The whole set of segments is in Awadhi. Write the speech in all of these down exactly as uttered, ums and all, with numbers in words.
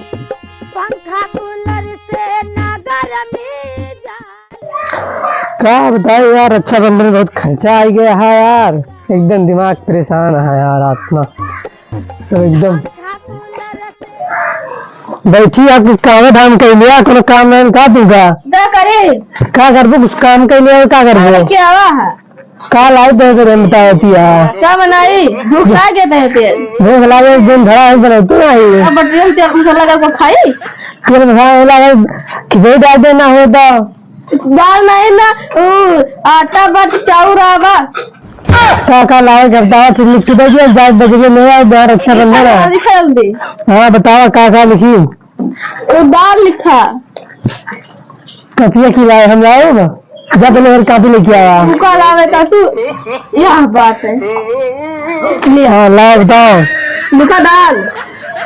पंखा कूलर से ना गर्मी जा। का बताई यार, रक्षाबंधन में बहुत खर्चा आइ गया है यार, एकदम दिमाग परेशान है यार, आत्मा सब एकदम। बैठी, आपके काम धाम कइ लिया, कोनो काम नाम का तुमका? का करे? का करबो, कुछ काम कइ लिया, का करबो? अरे, क्या हुआ है? का लाई दे दे, हम बतावती है। का बनाई? भूख लागे दे दे। भूख लागे, दिन भरा है, बनौती आई। अब बटरियन तेल मसाला का खाई? तेल मसाला नहीं लागे, खिचड़ी डाल देना हो तो। दाल नहीं ना, उ, आटा बट चाउर आवा। का, का लावे करता है, फिर लिख के दे दिया, दाल बच गई, नहीं आए, बाहर अच्छा बन रहा। लिखा जल्दी। हाँ, बतावा, का, का लिखी? उ, दाल लिखा। कपिया की लाए, हम लाए हो ना? जा पहले और कॉपी लेके आया। तू का लावे था तू? यह बात है। ले। हाँ, लाओ, बताओ। लिखा दाल।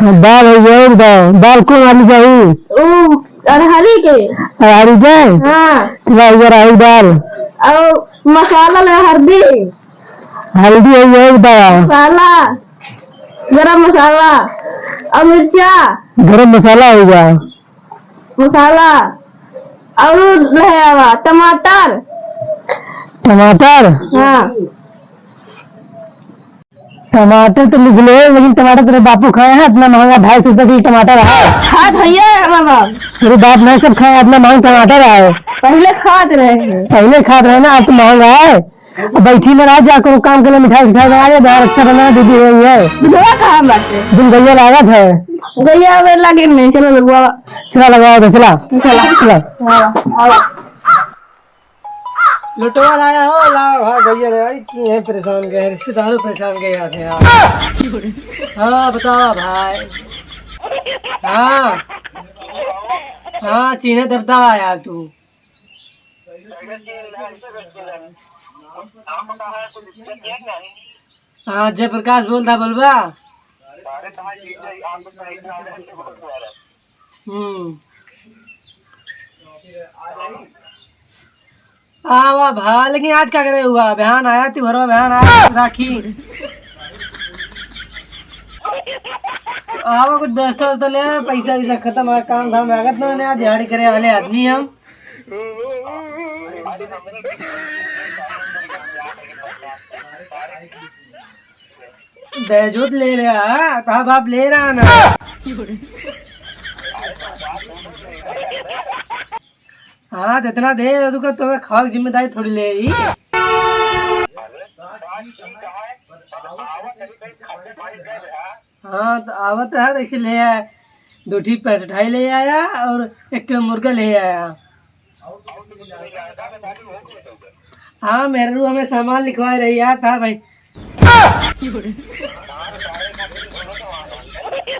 हाँ, दाल है, ये बताओ। दाल कौन आलू चाहिए? उ, अरहरी के। अरहरी के? हाँ। ला, ये अरहरी दाल। और मसाला ले हल्दी। हल्दी है, ये बताओ। मसाला, गरम मसाला और मिर्चा। गरम मसाला होगा। मसाला और ले आवा टमाटर। टमाटर? हाँ। टमाटर तो लिख ले, लेकिन टमाटर तेरे बापू खाए हैं, इतना महंगा ढाई सौ रुपए किलो टमाटर है। खात भैया है हमारा बाप। तेरे बाप नहीं सब खाए, इतना महंगा टमाटर है। पहले खात रहे हैं। पहले खात रहे ना, अब तो महंगा है। अब बैठी में रह जा, कोनो काम के लिए मिठाई सिठाई बना ले, बाहर अच्छा बना दीदी हो है। बुढ़वा कहाँ बाटे? दिन गैया लागत है। गैया अब लागे नहीं, चलो लगवा। चला लगवा दे, चला। चला। चला। हाँ, हाँ। लुटवा लाया हो, लाओ, हाँ, गैया ले आई, की है परेशान गए, रिश्तेदारों परेशान गए आते हैं यार। हाँ, बताओ भाई। हाँ। हाँ, चीन्हे दबदबा यार तू। हाँ, जयप्रकाश बोलता, बोलबा। हम्म। आवा भा, लेकिन आज का करे हुआ? बिहान आया, तिवरवा बिहान आया, राखी। आवा, कुछ व्यवस्था व्यवस्था ले आवा, पैसा वैसा खत्म है, काम धाम लागत ना, नया दिहाड़ी करे वाले आदमी हम। दहेजो तो ले रहा, बाप, बाप ले रहा ना। हाँ, जितना दे, तू का, तो खाओ, जिम्मेदारी थोड़ी ले ही। हाँ, तो आवत है, तो इसे ले आया। दो ठी पैंसठ ले आया और एक किलो मुर्गा ले आया। हाँ, मेहरू हमें सामान लिखवाए रही यार, था भाई।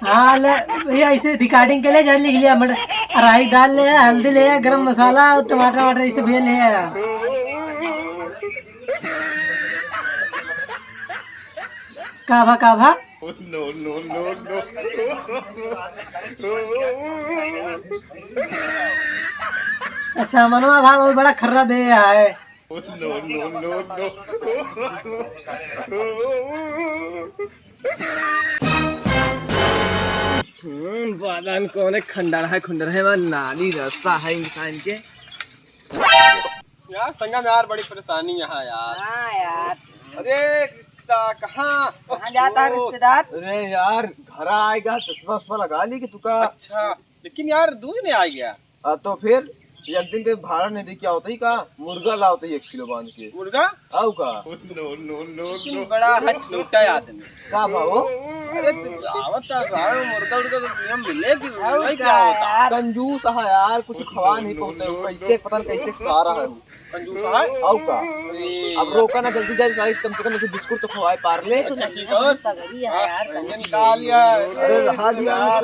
हाँ, ले, भैया, ऐसे recording के लिए जा लिख लिया, मटर, अरहर दाल ले, हल्दी ले, गरम मसाला और टमाटर वमाटर, ऐसे भैया ले आया। का भा, का भा? सामानवा भा बहुत बड़ा खर्रा दे है। हम्म, बादान कौन है? खंडर है, खुंडर है, वह नाली रास्ता है इंसान के। यार, संगम यार, बड़ी परेशानी यहाँ यार। हाँ यार। अरे, रिश्तेदार कहाँ? कहाँ जाता है रिश्तेदार? अरे यार, घर आएगा, चश्मा उश्मा लगा ली कि तू का? अच्छा, लेकिन यार, दूध नहीं आ गया। आ, तो फिर एक दिन के भाड़ा नहीं दे, क्या होता ही का? मुर्गा लाओ तो एक किलो बांध के। मुर्गा? आओ का? लेकिन बड़ा है टूटा आदमी। का भाव? अरे, तू आवत है, भाव मुर्गा उर्गा तो नियम मिले कि भाई क्या होता? कंजूस है यार, कुछ खवा नहीं पाते हो, कैसे पता नहीं कैसे सारा है वो। कंजूस है? आओ का? अरे। अब रोका ना, जल्दी जा, कम से कम मुझे बिस्कुट तो खवाए, पार्ले। अच्छा, ठीक है, और? तगड़ी है यार, हाँ, कंजूस। निकाल यार। अरे, रहा दिया यार।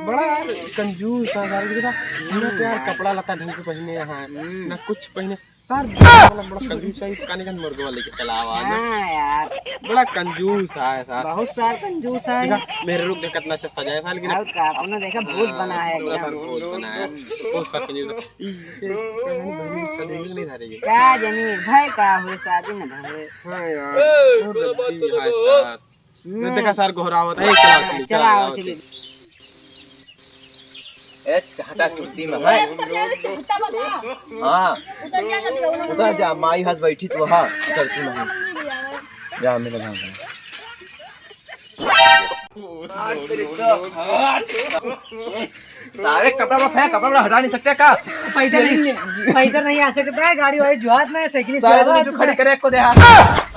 बड़ा यार कंजूस है यार, देखा? ना तो यार कपड़ा लत्ता ढंग से पहने यहाँ, हम्म। ना कुछ पहने। सर, बड़ा, बड़ा कंजूस है, काने कान मुर्गवा लेके चला आवा ना। हाँ यार। बड़ा कंजूस है सर। बहुत सर कंजूस है। देखा, मेरे रूप में कितना अच्छा सजाया था, लेकिन और का, अपना देखा भूत हाँ, बना है पूरा एकदम। सर भूत बना है। बहुत सर कंजूस है। ई, ये, कहानी बहनी कुछ सजेंगे नहीं धारेंगे। का जानी, भाई का हुए, शादी न भवे। हाँ यार, ए, बहुत गलती है सर। हम्म। देखा सर गोहरावत है, चला, चला, चला, चला, चला। ए, चाहता छुट्टी में है। हाँ। उतर जा, माई हंस बैठी तो हाँ, चलती नहीं। जा, मेरे भाग। सारे कपड़ा में फेंक, कपड़ा में हटा नहीं सकते का? पैदल नहीं, पैदल नहीं आ सकता है, गाड़ी वाड़ी जुहात में, साइकिल से सारे आवा। तो खड़ी करे को दे हाथ।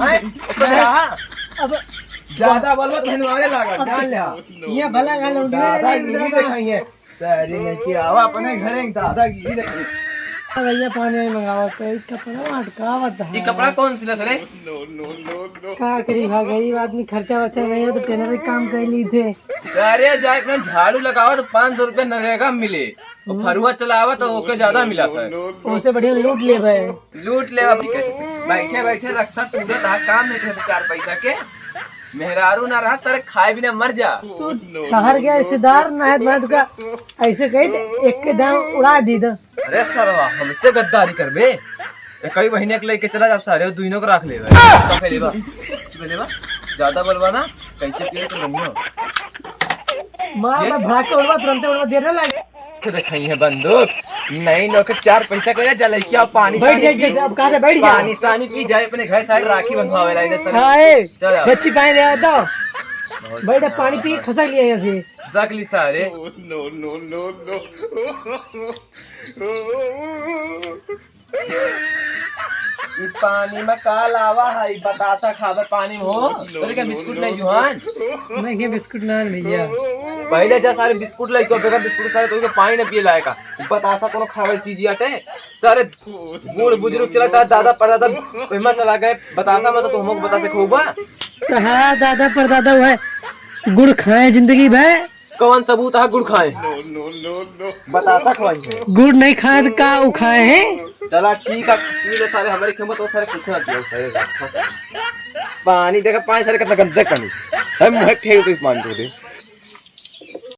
हैं? को दे हाथ। अब ज्यादा बोलबो तो हनवारे लागल, जान ले हाथ। ये भला गाल उठने दादा नहीं गिरी उठने देखाइए। सारी नहीं आवा अपने घरे दादा गिरी देखाइए। भैया पानी नहीं मंगावा तो एक कपड़ा अटकावत है। ये कपड़ा कौन सिला रे? का करी भा गरीब आदमी खर्चा वर्चा नहीं है तो टेलर के काम कर ली थे। सारे जाए अपना झाड़ू लगावा तो पाँच सौ रुपया नरेगा मिले। वो फरुआ चलावा तो ओके ज्यादा मिला सर। ओसे बढ़िया लूट ले भाई। लूट ले अब। बैठे बैठे रक्षा तूरत हा, काम नहीं करते चार पैसा के। मेहरारू ना रहा, सारे खाए बिना मर जा। तू ठहर गया रिश्तेदार, ना है, ना है तो का ऐसे कही तो एक के दाम उड़ा दी तो। अरे सरवा, हमसे गद्दारी करबे? ए, कई महीने के लेके चला जा सारे, दुइनों को रख लेबे। तो कह लेबा, चुप लेबा, ज्यादा बोलबा ना, कैसे पिए तो बनियो। मार ये मैं भड़ाक के उड़वा, तुरंत उड़वा देर ना लागे। के देखाई है बंदूक। नहीं, लोग के चार पैसा के जा लइकिया पानी बैठ सानी जाए पी। जैसे अब कहा था, बैठ जा। पानी सानी पी जाए, अपने घर सारे राखी बंधवावे ला इधर सारे। हाँ, ए, चल आ। गच्ची पाए ले आता। बहुत बैठ, पानी पी, खसक लिया यहाँ से। खसक ली सारे। ई पानी में का लावा है? ई बतासा खाबे पानी में हो? तोरे के बिस्कुट नहीं जुहान? नहीं, ये बिस्कुट ना है भैया। पहले जा सारे बिस्कुट लाई, तो बगैर बिस्कुट सारे तो के पानी न पिए लायका। बतासा कोनो खावे चीज आटे? सारे बूढ़ बुजुर्ग चला था, दादा परदादा ओहिमा चला गए, बतासा में तो हमको बतासे खूबा। तो हाँ, दादा परदादा हुए गुड़ खाए जिंदगी भर। कौन सबूत है गुड़ खाए? बतासा खवाई है। गुड़ नहीं खाए तो का उ खाए हैं? चला ठीक है, पी ले सारे, हमारे खेमत और सारे कुछ ना दियो, सारे राक्षस। पानी देखा, पानी सारे कितना गंदे पानी। हम मुँह फेंक दे पानी तो दे।